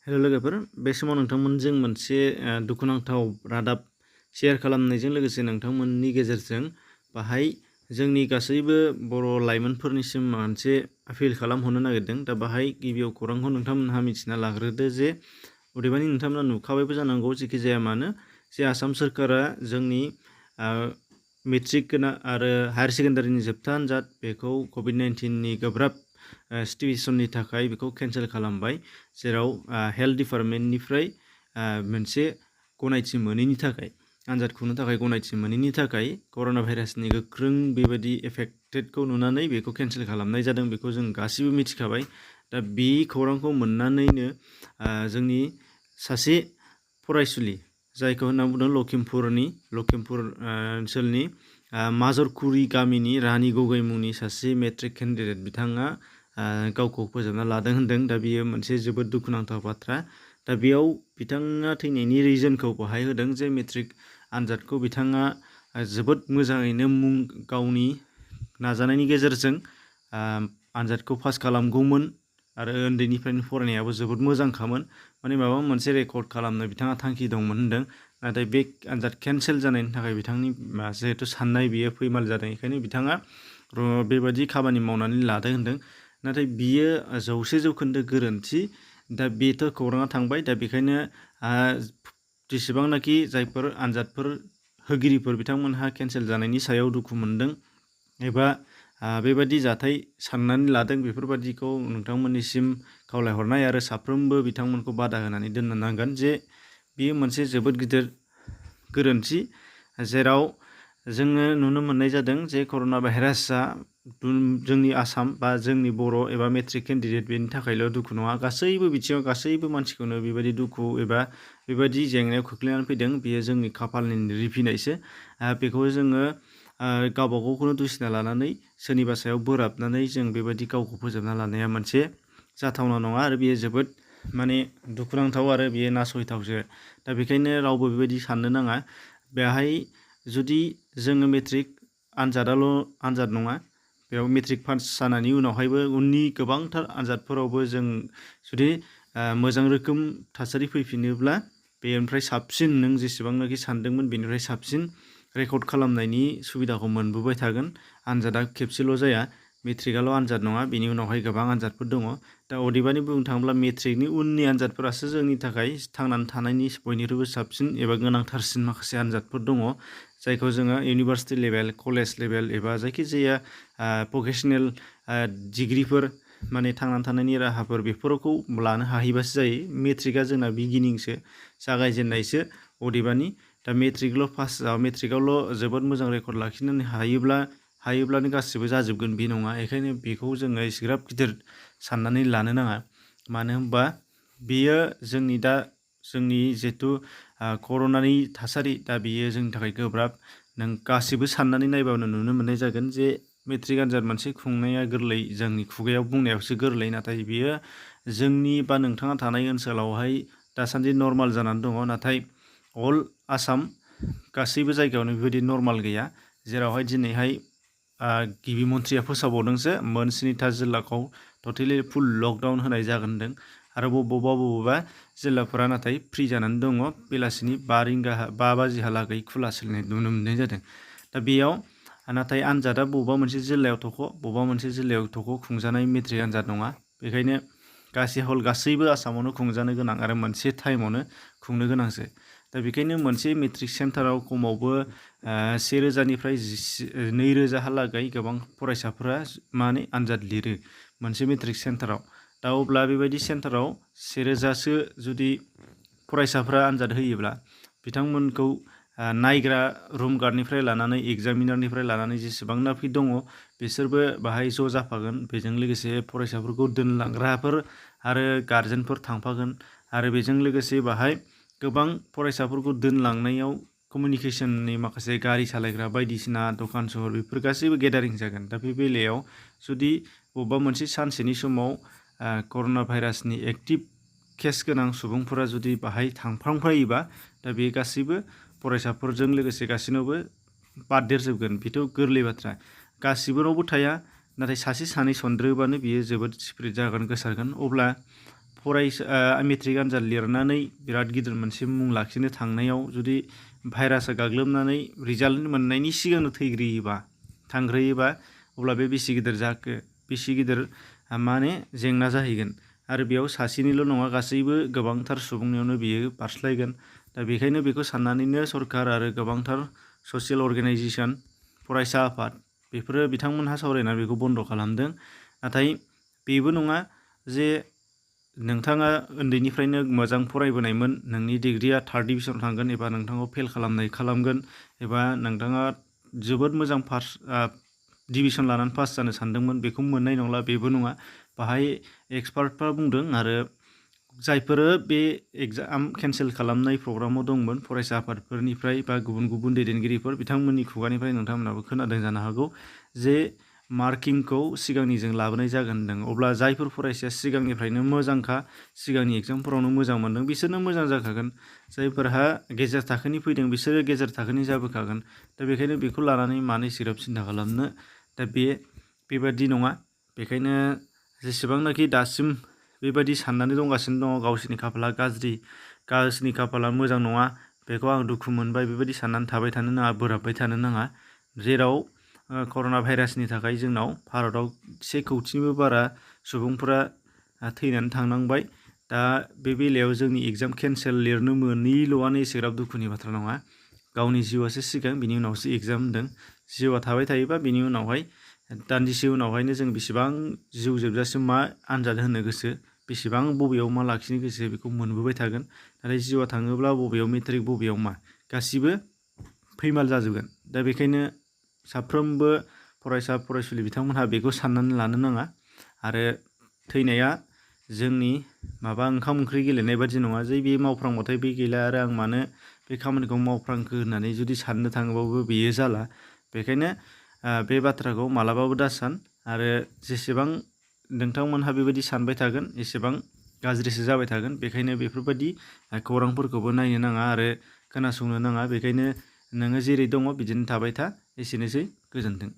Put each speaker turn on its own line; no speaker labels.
हेल' लोगोफोर, बे समाव नोंथांमोनजों मोनसे दुखुनांथाव रादाब शेयार खालामनायजों लोगोसे नोंथांमोननि गेजेरजों बाहाय जोंनि गासैबो बर' लाइमोनफोरनिसिम मोनसे आपिल खालामहरनो नागिरदों। दा बाहाय गिबियाव खौरांखौ नोंथांमोनहा मिथिना लाग्रोदो जे अदेबानि नोंथांमोना नुखाबायबो जानांगौ जेखि जाया मानो जे आसाम सोरखारा जोंनि मेट्रिक आरो हायार सेकेन्डारिनि जोबथा आनजाद बेखौ कभिड-19नि गोब्राब सिटुएसननि थाखाय बेखौ केन्सेल खालामबाय, जेराव हेल्थ डिपार्टमेन्टनिफ्राय मोनसे गनायथि मोनैनि थाखाय आनजाद खुंनो थाखाय गनायथि मोनैनि थाखाय कर'ना भाइरासनि गोख्रों बेबायदि एफेक्टेडखौ नुनानै बेखौ केन्सेल खालामनाय जादों। बेखौ जों गासिबो मिथिखाबाय। दा बे खौरांखौ मोननानैनो जोंनि सासे फरायसुलि, जायखौ होनना बुंदों लखिमपुर ओनसोलनि माजरकुरि गामिनि रानि गगै मुंनि सासे मेट्रिक केन्डिडेट बिथाङा गावखौ फोजोबना लादों होनदों। दा बियो मोनसे जोबोद दुखुनांथाव बाथ्रा। दा बेयाव बिथाङा थैनायनि रिजनखौ बाहाय होदों जे मेट्रिक आनजादखौ बिथाङा जोबोद मोजाङैनो गावनि नाजानायनि गेजेरजों आनजादखौ पास खालामगौमोन आरो उन्दैनिफ्रायनो फरायनायाबो जोबोद मोजांखामोन। माने माबा मोनसे रेकर्ड खालामनो बिथाङा थांखि दंमोन होनदों। नाथाय बे आनजाद केन्सेल जानायनि थाखाय बिथांनि जिहेथु साननाय बियो फैमाल जादों, बेखायनो बिथाङा बेबायदि खामानि मावनानै लादों होनदों। नाथाय बियो 100% गोरोन्थि। दा बेथ' खौराङा थांबाय। दा बेखायनो जेसेबांनाखि जायफोर आनजादफोर होगिरिफोर बिथांमोनहा केन्सेल जानायनि सायाव दुखु मोनदों एबा बेबायदि जाथाय साननानै लादों, बेफोरबादिखौ नोंथांमोननिसिम खावलायहरनाय आरो साफ्रोमबो बिथांमोनखौ बादा होनानै दोननो नांगोन जे बेयो मोनसे जोबोद गिदिर गोरोन्थि, जेराव जोङो नुनो मोननाय जादों जे कर'ना भाइरासआ जोंनि आसाम बा जोंनि बर' एबा मेट्रिक केन्डिडेट बेनि थाखायल' दुखु नङा, गासैबो बिथिङाव गासैबो मानसिखौनो बेबायदि दुखु एबा बेबायदि जेंनायाव खोख्लैनानै फैदों। बेयो जोंनि खाफालनि रिफिनायसो। बेखौ जोङो गावबागावखौनो दुसिना लानानै सोरनिबा सायाव बोराबनानै जों बेबायदि गावखौ फोजोबना लानाया मोनसे जाथावना नङा आरो बेयो जोबोद माने दुखुनांथाव आरो बेयो नासयथावसो। दा बेखायनो रावबो बेबायदि साननो नाङा। बेहाय जुदि जोङो मेट्रिक आनजाद नङा, बेयाव मेट्रिक पास जानायनि उनावहायबो उननि गोबांथार आनजादफोरावबो जों जुदि मोजां रोखोम थासारि फैफिनोब्ला बेनिफ्राय साबसिन नों जेसेबांनाखि सानदोंमोन बेनिफ्राय साबसिन रेकर्ड खालामनायनि सुबिदाखौ मोनबोबाय थागोन। आनजादा खेबसेल' जाया, मेट्रिकआल' आनजाद नङा, बेनि उनावहाय गोबां आनजादफोर दङ। दा अदेबानि बुंनो थाङोब्ला मेट्रिकनि उननि आनजादफोरासो जोंनि थाखाय थांनानै थानायनि बयनिख्रुइबो साबसिन एबा गोनांथारसिन माखासे आनजादफोर दङ, जायखौ जोङो इउनिभार्सिटि लेभेल, कलेज लेभेल एबा जायखिजाया भकेसनेल डिग्रिफोर माने थांनानै थानायनि राहाफोर बेफोरखौ लानो हाहैबासो जायो। मेट्रिकआ जोंना बिगिनिंसो, जागायजेननायसो। अदेबानि दा मेट्रिकआवल' जोबोद मोजां रेकर्ड लाखिनो हायोब्लानो गासिबो जाजोबगोन बे नङा। बेखायनो बेखौ जोङो एसेग्राब गिदिर साननानै लानो नाङा। मानो होनबा बेयो जोंनि जिहेथु कर'नानि थासारि, दा बेयो जोंनि थाखाय गोब्राब। नों गासिबो साननानै नायबानो नुनो मोननाय जागोन जे मेट्रिक आनजाद मोनसे खुंनाया गोरलै, जोंनि खुगायाव बुंनायावसो गोरलै, नाथाय बियो जोंनि बा नोंथाङा थानाय ओनसोलावहाय दासान्दि नर्माल जानानै दङ। नाथाय अल आसाम गासैबो जायगायावनो बेबायदि नर्माल गैया, जेरावहाय दिनैहाय गिबि मन्थ्रिया फोसावबावदोंसो मोन 7था जिल्लाखौ टटेलि फुल लकडाउन होनाय जागोन होनदों। आरो बबेबा जिल्लाफोरा नाथाय फ्रि जानानै दङ, बेलासिनि 5 बाजिहालागै खुला सोलिनाय नुनो मोननाय जादों। दा बेयाव नाथाय आनजादा बबेबा मोनसे जिल्लायाव बबेबा मोनसे जिल्लायाव खुंजानाय मेट्रिक आनजाद नङा। बेखायनो गासैबो आसामावनो खुंजानो गोनां आरो मोनसे टाइमावनो खुंनो गोनांसो। दा बेखायनो मोनसे मेट्रिक सेन्टाराव खमावबो 1000निफ्राय 2000हालागै गोबां फरायसाफोरा माने आनजाद लिरो मोनसे मेट्रिक सेन्टाराव। दा अब्ला बेबायदि सेन्टाराव 1000सो जुदि फरायसाफ्रा आनजाद होयोब्ला बिथांमोनखौ नायग्रा रुम गार्डनिफ्राय लानानै एग्जामिनारनिफ्राय लानानै जेसेबांनाखि दङ बिसोरबो बाहाय ज' जाफागोन। बेजों लोगोसे फरायसाफोरखौ दोनलांग्राफोर आरो गारजेनफोर थांफागोन। आरो बेजों लोगोसे बाहाय गोबां फरायसाफोरखौ दोनलांनायाव कमिउनिकेसननि माखासे गारि सालायग्रा बायदिसिना दखान सहर बेफोर गासैबो गेदारिं जागोन। दा बे बेलायाव जुदि बबेबा मोनसे सानसेनि समाव कर'ना भाइरासनि एक्टिभ केस गोनां सुबुंफोरा जुदि बाहाय थांफ्रांफायोबा, दा बे गासैबो फरायसाफोरजों लोगोसे गासैनावबो बारदेरजोबगोन। बेथ' गोरलै बाथ्रा, गासिबोनावबो थाया, नाथाय सासे सानै सनद्रोबानो बियो जोबोद स्प्रेड जागोन, गोसारगोन। अब्ला मेट्रिक आनजाद लिरनानै बिराद गिदिर मोनसे मुं लाखिनो थांनायाव जुदि भाइरासआ गाग्लोबनानै रिजाल्ट मोननायनि सिगांनो थांग्रोयोबा अब्ला बेसे गिदिर जाखो, बेसे गिदिर माने जेंना जाहैगोन। आरो बेयाव सासेनिल' नङा, गासैबो गोबांथार सुबुंनियावनो बियो बारस्लायगोन। दा बेखायनो बेखौ साननानैनो सरकार आरो गोबांथार ससियेल अर्गेनाइजेसन, फरायसा आफाद बेफोरो बिथांमोनहा सावरायनानै बेखौ बन्द' खालामदों। नाथाय बेबो नङा जे नोंथाङा उन्दैनिफ्रायनो मोजां फरायबोनायमोन, नोंनि डिग्रिया 3rd डिभिजन थांगोन एबा नोंथांखौ फेल खालामगोन एबा नोंथाङा जोबोद मोजां डिभिजन लानानै पास जानो सानदोंमोन, बेखौ मोननाय नंला, बेबो नङा। बाहाय एक्सपार्टफ्रा बुंदों आरो जायफोर बे एग्जाम केन्सेल खालामनाय प्रग्रामाव दंमोन, फरायसा आफादफोरनिफ्राय बा गुबुन दैदेनगिरिफोर, बिथांमोननि खुगानिफ्राय नोंथांमोनाबो खोनादों जानो हागौ जे मार्किंखौ सिगांनिजों लाबोनाय जागोन होनदों। अब्ला जायफोर फरायसाया सिगांनिफ्रायनो मोजांखा, सिगांनि एग्जामफोरावनो मोजां मोनदों, बिसोरनो मोजां जाखागोन। जायफोरहा गेजेर थाखोनि फैदों बिसोरो गेजेर थाखोनि जाबोखागोन। दा बेखायनो बेखौ लानानै मानो एसेग्राब सिन्था खालामनो। दा बेबादि नङा। बेखायनो जेसेबांनाखि दासिम बेबायदि साननानै दंगासिनो दङ गावसोरनि खाफाला गाज्रि, गावसोरनि खाफाला मोजां नङा, बेखौ आं दुखु मोनबाय, बेबायदि साननानै थाबाय थानो नाङा, बोराबबाय थानो नाङा। जेराव कर'ना भाइरासनि थाखाय जोंनाव भारताव 1 कौटिनिबो बारा सुबुंफोरा थैनानै थांनांबाय। दा बे बेलायाव जोंनि एग्जाम केन्सेल लिरनो मोनैल'आनो एसेग्राब दुखुनि बाथ्रा नङा। गावनि जिउआसो सिगां, बिनि उनावसो एग्जाम होनदों। जिउआ थाबाय थायोबा बिनि उनावहाय दान्दिसे उनावहायनो जों बेसेबां जिउ जोबजासिम मा आनजाद होनो गोसो, बेसेबां बबेयाव मा लाखिनो गोसो बेखौ मोनबोबाय थागोन। नाथाय जिउआ थाङोब्ला बबेयाव मेट्रिक, बबेयाव मा, गासिबो फैमाल जाजोबगोन। दा बेखायनो साफ्रोमबो फरायसा फरायसुलि बिथांमोनहा बेखौ साननानै लानो नाङा। आरो थैनाया जोंनि ओंखाम ओंख्रि गेलेनाय बादि नङा जे बे मावफ्रांबाथाय बे गैला आरो आं मानो बे खामानिखौ मावफ्रांखो होननानै जुदि साननो थाङोबाबो बेयो जाला। बेखायनो बे बाथ्राखौ मालाबाबो दासान। आरो जेसेबां नोंथांमोनहा बेबायदि सानबाय थागोन एसेबां गाज्रिसो जाबाय थागोन। बेखायनो बेफोरबायदि खौरांफोरखौबो नायनो नाङा आरो खोनासंनो नाङा। बेखायनो नोङो जेरै दङ बिदिनो थाबाय था। एसेनोसै, गोजोन्थों।